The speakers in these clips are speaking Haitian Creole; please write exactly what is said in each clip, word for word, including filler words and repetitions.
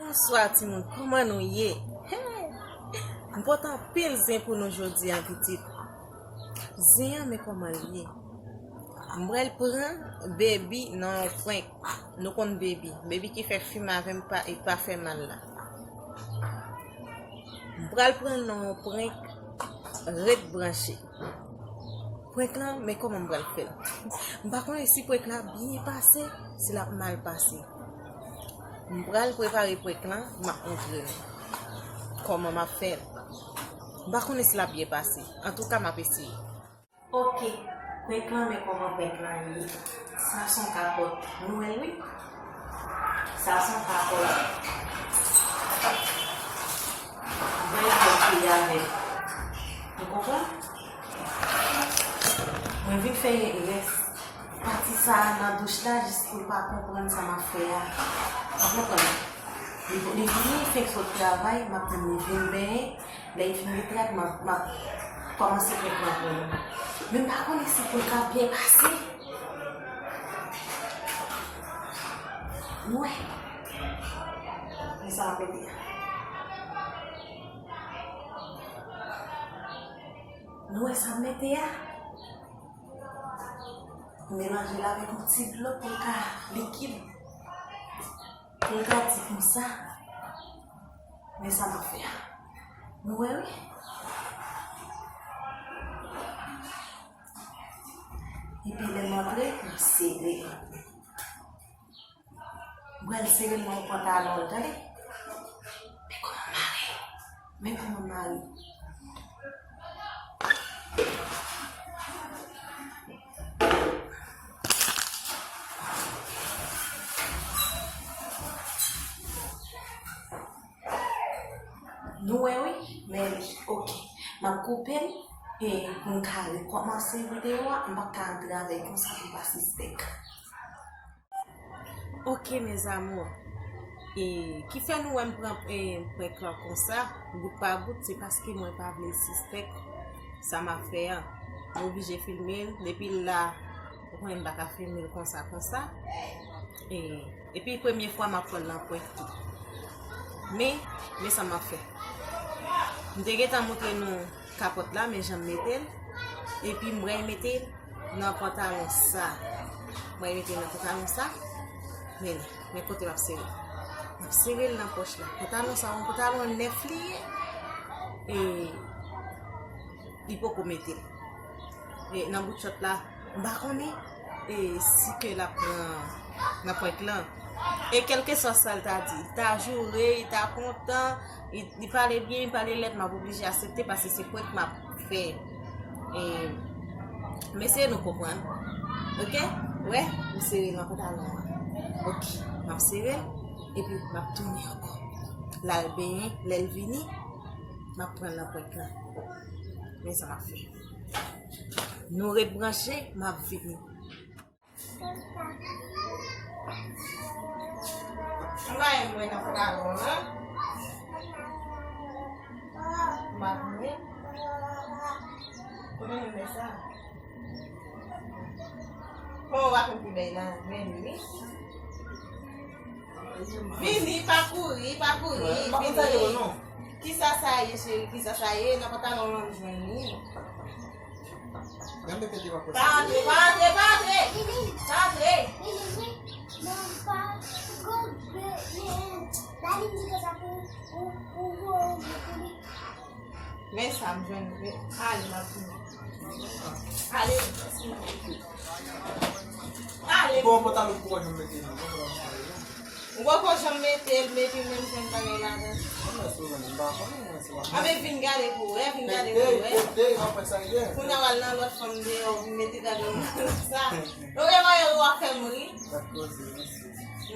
Bonswa timoun, kòman nou ye? Hey! M pote anpil zen pou nou jodi a pitit. Zen an, men kòman l ye. M pral pran Baby nan yon prank. Nou konn Baby. Baby ki fè fim avè m pa, e pa fè mal la. M pral pran l nan yon prank. Ret branche. Prank lan, men kòman m pral fè l. M pa konnen si prank la byen pase, si l ap mal pase. M pral prepare prank lan, m ap montre nou kòman m ap fè l. M pa konnen si l ap byen pase. Antouka, m ap eseye. Ok, prank lan, men kòman prank lan ye. Sa se yon kapòt. Nou wè l, wi. Sa se yon kapòt. Bèl kapòt li avè. Ou konprann? Mwen vin fè rès pati sa a nan douch la jis pou l pa konprann sa m ap fè a. Ou konprann? Li, li vini, fenk sot travay, m ap tann li vin benyen. Lè li fin retrèt, m ap, m ap kòmanse prank lan pou nou. Men m pa konnen si prank lan byen pase. Nou wè. Men sa m ap mete a. Nou wè sa m mete a? Melanje l avèk yon ti dlo pou l ka likid. Pou l ka di konsa. Men sa m ap fè a. Nou wè, wi. Epi lè m antre, m ap sere. M pral sere l nan pantalon l, tande? Men kòman m mare. Men kòman m mare. Nou wè, wi, men li, ok. M ap koupe l, e pou m ka rekòmanse videyo a, m p ap ka antre avè l konsa pou l pa sispèk. Ok, mes amours. E ki fè nou wè m pran, e, prank lan konsa, bout pa bout, se paske mwen pa vle l sispèk sa m ap fè an. M oblije filme l, depi l la, ou konnen m pa ka filme l konsa, konsa. E, epi premye fwa m ap pran l nan prank tou. Men, men sa m ap fè. M te gentan montre nou kapòt la, men jan m mete l. Epi m pral mete l nan pantalon sa. M pral mete l nan pantalon sa. Men, men kote m ap sere. M ap sere l nan pòch la. Pantalon sa, yon pantalon nèf li ye. E li poko mete l. E nan bout chòt la, m pa konnen, e, si ke l ap pran nan prank lan. E kèlkeswa sa l ta di, li ta joure, li ta kontan, li, li pale byen, li pale lèd, m ap oblije aksepte paske se prank m ap fè. E, m eseye nou konprann. Ok? Wè, m sere l nan pantalon an. Ok, m ap sere l, epi m ap tounen ankò. L al benyen, lè l vini, m ap pran l nan prank lan. Men sa m ap fè. Nou ret branche, m ap vini. M pa renmen nan pantalon an. M pa renmen. Kote nou met sa? Kòman w pa konn ki bèy la? Men li wi. Vini, pa kouri, pa kouri, vini. Kisa sa ye, cheri? Kisa sa ye? Nan pantalon an m jwenn li. Pa antre, pa antre, pa antre! Pa antre! Men sa m jwenn, men ale m ap vini. Ale. Ale. Bon, pantalon pou mwen, mete li. Ou poko janm mete l, epi menm jwenn bagay ladan. Anben vin gade pou wè, vin gade pou wè. Kounye a w al nan lòt fanm deyò, vin mete bagay nan sa. Ou gen mwayen ou ap fè m ri.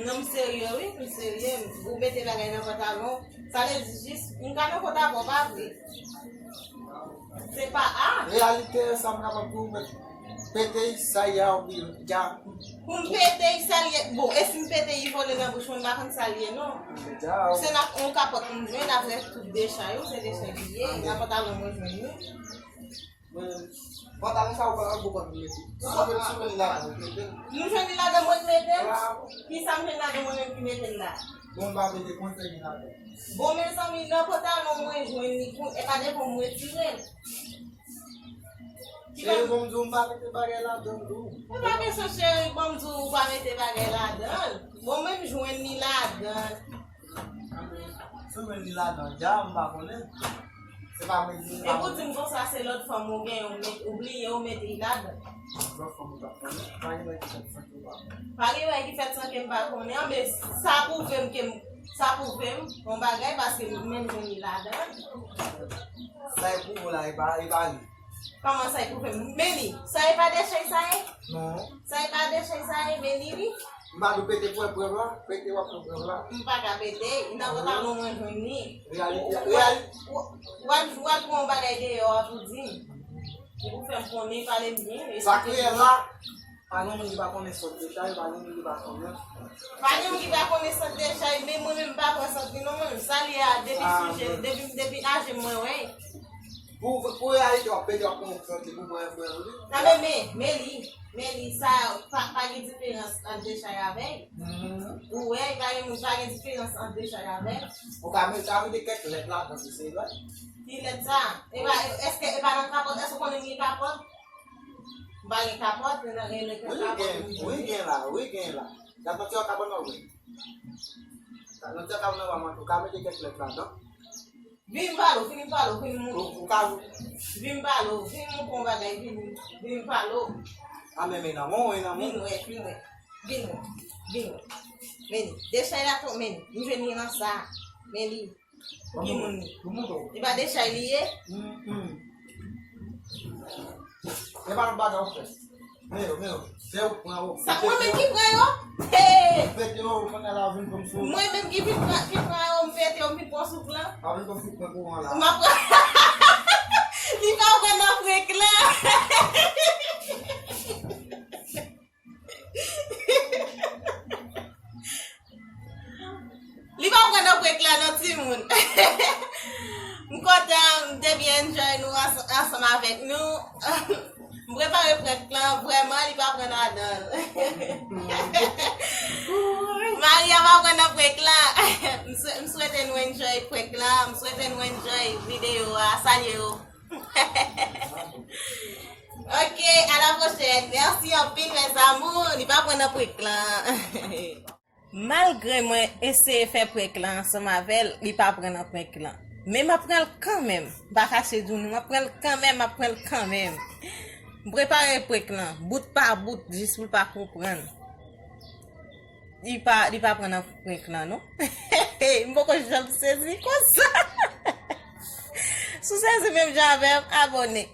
Non, m serye wi, m serye. Ou mete bagay nan pantalon. Sa vle di jis, m ka nan kont avè w, pa vre? Se pa a. Reyalite, sa m kapab di w, men pete sa ye a, wi, dja. Pou m pete sa l ye, bon, e si m pete li vole nan bouch mwen, m pa konn sa l ye, non. Se nan yon kapòt m jwenn, apre tout dechay yo, se dechay li ye, nan pantalon mwen jwenn li. Men, pantalon sa ou pa bon kòm mete. Sou mete, sou mete ladan, ou mete. Nou jwenn li ladan, mwen mete l. Kisa m jwenn ladan, mwen menm ki mete l la? Bon, m pa mete konsèy li ladan. Bon, mezanmi, nan pantalon mwen jwenn li, e pa devan m retire l. Cheri, bon, m di w, m pa mete bagay ladan, m di w. Ou pa kesyon, cheri, bon, m di w, ou pa mete bagay ladan. Bon, mwen m jwenn li ladan. Si w jwenn li ladan, dja, m pa konnen. Se pa mwen ki... E pou di m konsa, se lòt fanm ou gen, ou met, ou bliye, ou mete li ladan. Lòt fanm ou pa konnen. Pa gen bagay ki fèt san ke w pa konnen. Pa gen bagay ki fèt san ke m pa konnen. Anben, sa pwouve m ke m, sa pwouve m yon bagay paske m menm jwenn li ladan. Sa e pwouve w la, e pa, e pa li. Kòman sa e pwouve m? Men li, sa e pa Dechay sa ye? Non. Sa e pa Dechay sa ye, men li wi. M pa dwe pete pou wè prèv la, pete w ap pran prèv la. M pa ka pete, nan pantalon mwen jwenn li. Reyalite, reyalite. W al, w al pran yon bagay deyò a pou di m. E pou fè m konnen, pale m byen. Sa ki reyèl la, pa gen moun ki pa konnen sant Dechay, pa gen moun ki pa konnen. Pa gen moun ki pa konnen sant Dechay, men mwen menm m pa pran sant li non, mwen menm. Sa li a, depi sou je, depi, depi aje mwen wè. Pou, pou reyalite w ap pete, w ap pran sant li pou pran frè w li. Nan men, men, men li, men li, sa, pa, pa gen diferans ant Dechay avè l. Ou wè, pa gen, pa gen diferans ant Dechay avè l. Ou ka mete, ka mete kèk lèt ladan tou, se vre. Ki lèt sa? E pa, èske, e pa nan kapòt? Èske w konnen m gen kapòt? M pa gen kapòt, men nan gen lèt kapòt. Wi, gen, wi, gen la, wi, gen la. Gad nan ti kapòt nan, wi. Nan ti kapòt nan, w ka mete kèk lèt ladan. Vin m pale w, vin m pale w, vin m montre w. Ou ka. Vin m pale w, vin m montre w yon bagay, vin, vin m pale w. A, men, men nan men w, men nan men w. Vin wè, vin wè. Vin wè, vin wè. Men li, Dechay la tou, men li. M jwenn li nan sa. Men li. Pou ki moun li? Pou moun tou. Li pa Dechay li ye? Mm, mm. E pa yon bagay ou fè. Men yo, men yo. Se ou k pran yo. Sa mwen menm ki pran yo? Hey! Ou pete yo, ou konnen la vin konn sou. Mwen menm ki vin pran, ki pran yo, m pete yo, m vin pran sou plan. Pa vin konn sou pran kouran la. M ap pran. Li pa pran nan prank la. Li pa pran nan prank la non, timoun. M kontan, m te byen enjoy nou ans-, ansanm avèk nou. M prepare prank lan, vrèman, li pa pran ladan l. Maria pa pran nan prank la. M swe-, m swete nou enjoy prank la, m swete nou enjoy videyo a. Salye yo. Ok, à la prochaine. Mèsi anpil, mes amours. Li pa pran nan prank lan. Malgre mwen eseye fè prank lan ansanm avè l, li pa pran nan prank lan. Men m ap pran l kanmenm. M pa kache di w non, m ap pran l kanmenm, m ap pran l kanmenm. M prepare prank lan, bout pa bout, jis pou l pa konprann. Li pa, li pa pran nan prank lan, non. M poko janm sezi konsa. Si w sezi menm jan avè m, abòne.